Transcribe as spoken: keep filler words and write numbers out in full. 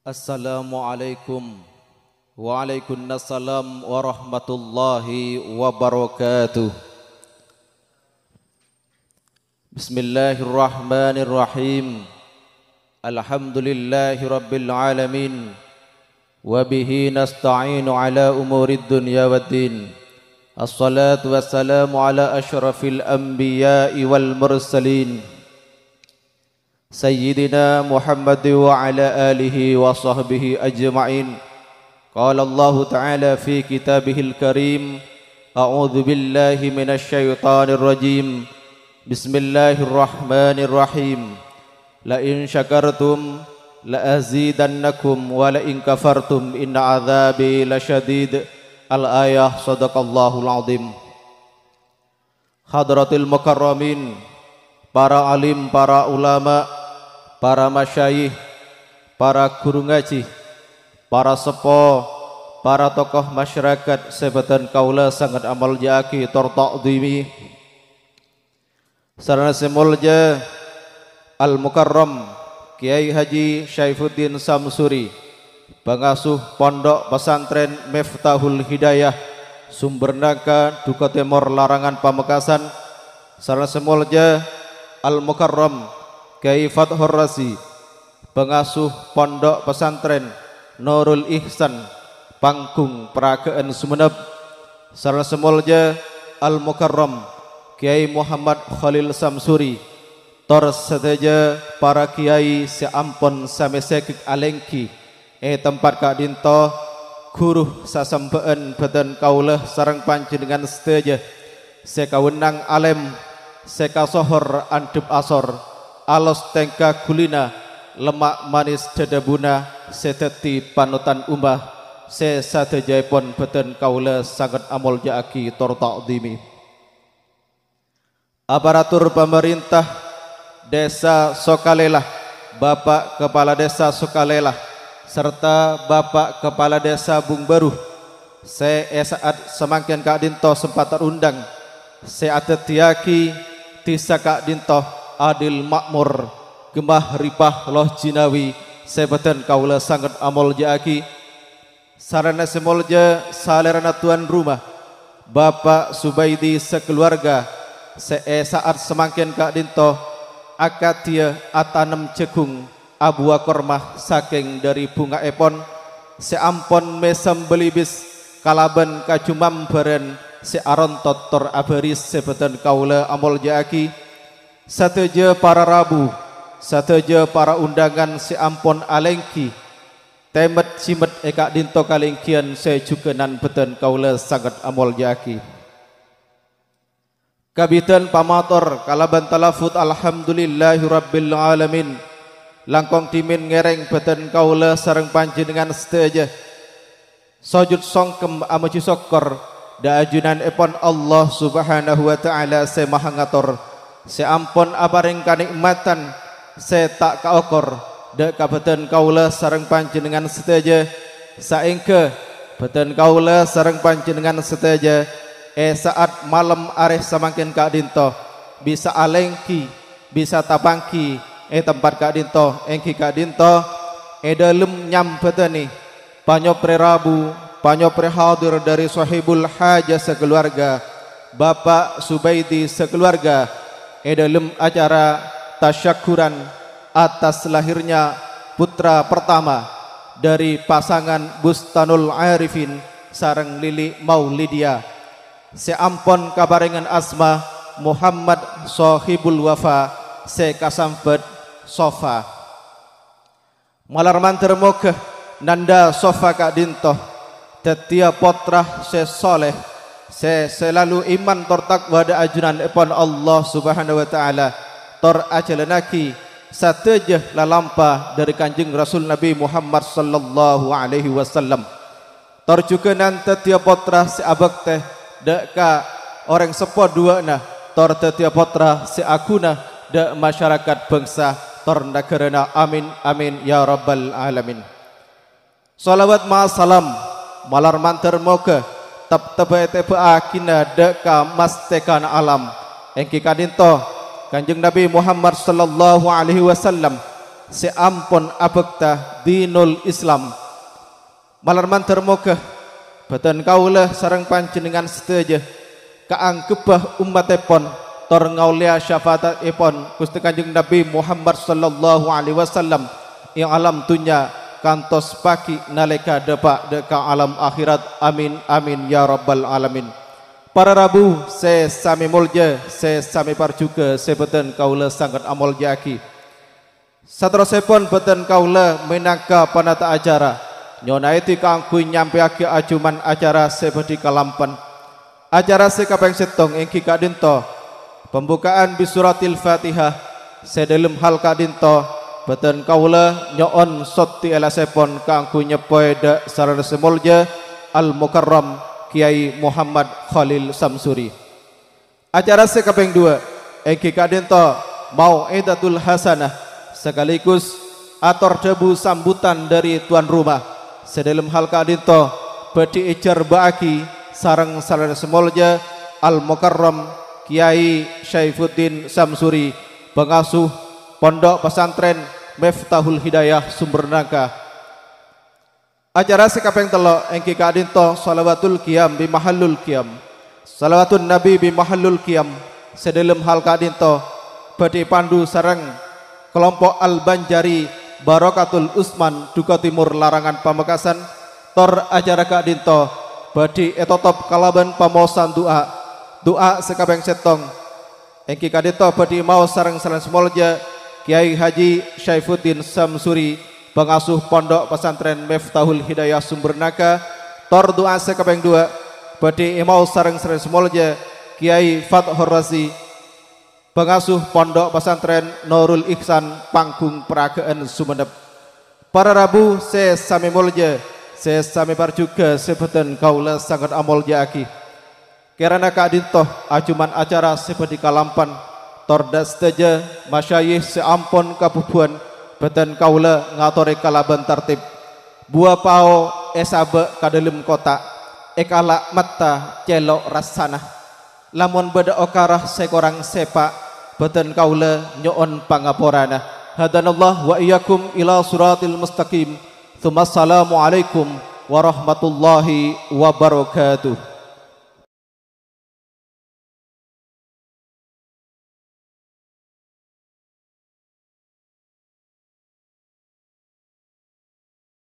Assalamualaikum. Waalaikumsalam warahmatullahi wabarakatuh. Bismillahirrahmanirrahim. Alhamdulillahirabbil alamin. Wa bihi nasta'inu ala umurid dunya waddin. Assalatu wassalamu ala asyrafil anbiya'i wal mursalin. Sayyidina Muhammad wa ala alihi wa sahbihi ajma'in. Qala Allahu ta'ala fi kitabihil karim, a'udzu billahi minasy syaithanir rajim. Bismillahirrahmanirrahim. La in syakartum la azidannakum wa la in kafartum inna adzabi lasyadid. Al-ayah, sadaqallahul azim. Hadratil mukarramin, para alim, para ulama, para masyayikh, para guru ngaji, para seppo, para tokoh masyarakat sè bhâdhân kaulâ sanget amolja'aghi tor ta'dhimi. Sarana sè molja Al-Mukarram Kyai Haji Syaifuddin Samsuri, pangasuh Pondok Pesantren Miftahul Hidayah, Sumber Nangka, Duko Tèmor, Larangan, Pamekasan, sarana sè molja Al-Mukarram Kyai Fathur Razi, pangasuh Pondok Pesantren Nurul Ihsan, Panggung Paraga'an Sumenep, sarana sè molja Al-Mukarram Kyai Muhammad Khalil Samsuri, tor sadhâjâ para kyai sè ampon samè sègek alèngghi è tempat ka'dinto, ghuru sasembhâ'ân bhâdhân kaulâ sareng panjhennengngan sadhâjâ, sè kawennang alèm, sè kasohor andhâp asor, alos tèngka ghulina, lemma' manès dhâdhâbuna, sè dhâddhi panotan omma, sè sadhâjâèpon bhâdhân kaulâ sanget amolja'aghi tor ta'dhimi. Aparatur pamarènta Dhisa Sokalèla, Bapa' Kapala Dhisa Sokalèla, sarta Bapa' Kapala Dhisa Bungbaru, sè è sa'at samangkèn ka'dinto sempat tarondhâng, sè adhâddhiyâghi dhisa ka'dinto adil makmur, ghemma ripa loh jinawi sè bhâdhân kaulâ sanget amolja'aghi. Sarana sè molja salèrana tuan rumah, Bapa' Subaidi sakalowarga, sè è sa'at samangkèn ka'dinto akadhiyâ atanem jhâghung abuwâ korma sakèng dhâri bhunga'èpon sè ampon mèsem bâlibis kalabân kaju mambhârân sè arontot tor abhâris sè bhâdhân kaulâ amolja'aghi. Sadhâjâ para rabu, sadhâjâ para ondhângan sè ampon alèngghi, tèmet-sèmet è ka'dinto kalèngghiyân sè jhughânan bhâdhân kaulâ sanget amolja'aghi. Kabidhân pamator kalabân talafut, "Alhamdulillahirabbil alamin," langkong dhimèn ngèrèng bhâdhân kaulâ sareng panjhennengngan sadhâjâ sojud songkem amojhi sokkor dhâ' ajunanèpon Allah Subhanahu wa Ta'ala sè Maha Ngator, sè ampon aparèng kanè'matan sè ta' kaokor dhâ' ka bhâdhân kaulâ sareng panjhennengngan sadhâjâ, saèngghâ bhâdhân kaulâ sareng panjhennengngan sadhâjâ è sa'at malem arè samangkèn ka'dinto bisa alèngghi, bisa tapangghi è tempat ka'dinto, èngghi ka'dinto è dhâlem nyambhâdhânè panyoprè rabu, panyoprè hadir dhâri Sohibul Hajah sakalowarga, Bapa' Subaidi sakalowarga, è dhâlem acara tasyakkuran atas lahirnya putra pertama dhâri pasangan Bustanul Arifin sareng Lili Maulidia, sè ampon kaparèngan asma Muhammad Sohibul Wafa sè kasambhât Sofa. Malar mandhâr moghâ nandhâ Sofa ka'dinto dhâddhiyâ pottra sè soleh, sè selalu iman tor takwa dhâ' ajunanèpon Allah Subhanahu wa Ta'ala, tor ajhâlânnaghi sadhâjâ lalampa dhâri Kanjeng Rasul Nabi Muhammad sallallahu alaihi wasallam. Tor jhughânan dhâddhiyâ pottra sè abhâktè dhâ' ka orèng seppo duwâ'na, tor dhâddhiyâ pottra sè aghuna dhâ' masyarakat bhângsa tor naghârâna. Amin, amin, ya rabbal alamin. Shalawat ma' salam malar mandhâr moghâ teptebbhâ ètèbâ'aghina dhâ' ka mastèkana alam, èngghi ka'dinto Kanjeng Nabi Muhammad sallallahu alaihi wasallam, sè ampon abhâkta dinul Islam. Malar mandhâr moghâ bhâdhân kaulâ sareng panjhennengngan sadhâjâ kaanggheppa ommattèpon tor ngaollèya syafaatèpon Ghustè Kanjeng Nabbhi Muhammad sallallahu alaihi wasallam è alam dhunnya kantos pagghi' nalèka dâpa' dâ' ka alam akhèrat. Amin, amin, ya rabbal alamin. Para rabu sè samè molja, sè samè parjhughâ, sè bhâdhân kaulâ sanget amolja'aghi. Saterrossèpon bhâdhân kaulâ mènangka panata acara, nyo'on aèdhi kaangghuy nyampèyaghi ajuman acara sè bhâdhi kalampan. Acara sè kapèng sèttong èngghi ka'dinto, pembuka'an bi suratil Fatihah. Sè dâlem hal ka'dinto, bhâdhân kaulâ nyo'on soddhi èlasèpon kaangghuy nyeppoè dâ' sarana sè molja Al-Mukarram Kèyaè Muhammad Khalil Samsuri. Acara sè kapèng duwâ', èngghi ka'dinto Mau'idatul Hasanah, sakaligus ator dhâbu sambutan dâri tuan rumah. Sè dâlem hal ka'dinto bhâdhi èjhârbâ'âghi sareng sarana sè molja Al-Mukarram Kèyaè Syaifuddin Samsuri, pangasuh Pondhuk Pasantrèn Miftahul Hidayah Sumber Nangka. Acara sè kapèng tello' èngghi ka'dinto Shalawatul Qiyam bi Mahallul Qiyam. Shalawatun Nabi bi Mahallul Qiyam sè dâlem hal ka'dinto bhâdhi èpandu sareng kalompo' Al-Banjari Barokatul Usman Duko Timur Larangan Pamekasan, tor acara ka'dinto bhâdhi ètotop kalabân pamaosan du'a. Du'a sè kapèng sèttong èngghi ka'dinto bhâdhi èmaos sareng sarana sè molja Kèyaè Haji Syaifuddin Samsuri, pangasuh Pondhuk Pasantrèn Miftahul Hidayah Sumber Nangka, tor du'a sè kapèng duwâ' bhâdhi èmaos sareng sarana sè molja Kèyaè Fathur Razi, pangasuh Pondhuk Pasantrèn Nurul Ihsan Panggung Paraghâ'ân Songennep. Para rabu sè samè molja, sè samè parjhughâ, sè bhâdhân kaulâ sanget amolja'aghi. Kèrana ka'dinto ajuman acara sè bhâdhi kalampan, tor dâ' sadhâjâ masyayikh sè ampon kabubuwân bhâdhân kaulâ ngatorè kalabân tartib. Buwâ pao èsabâ' ka dâlem kottha', èkala' matta cèlo' rassana. Lamon bâdâ okara sè korang sèpa', bhâdhân kaulâ nyo'on pangaporana. Hadanallah wa iyyakum ila siratil mustaqim. Tsummassalamualaikum warahmatullahi wabarakatuh.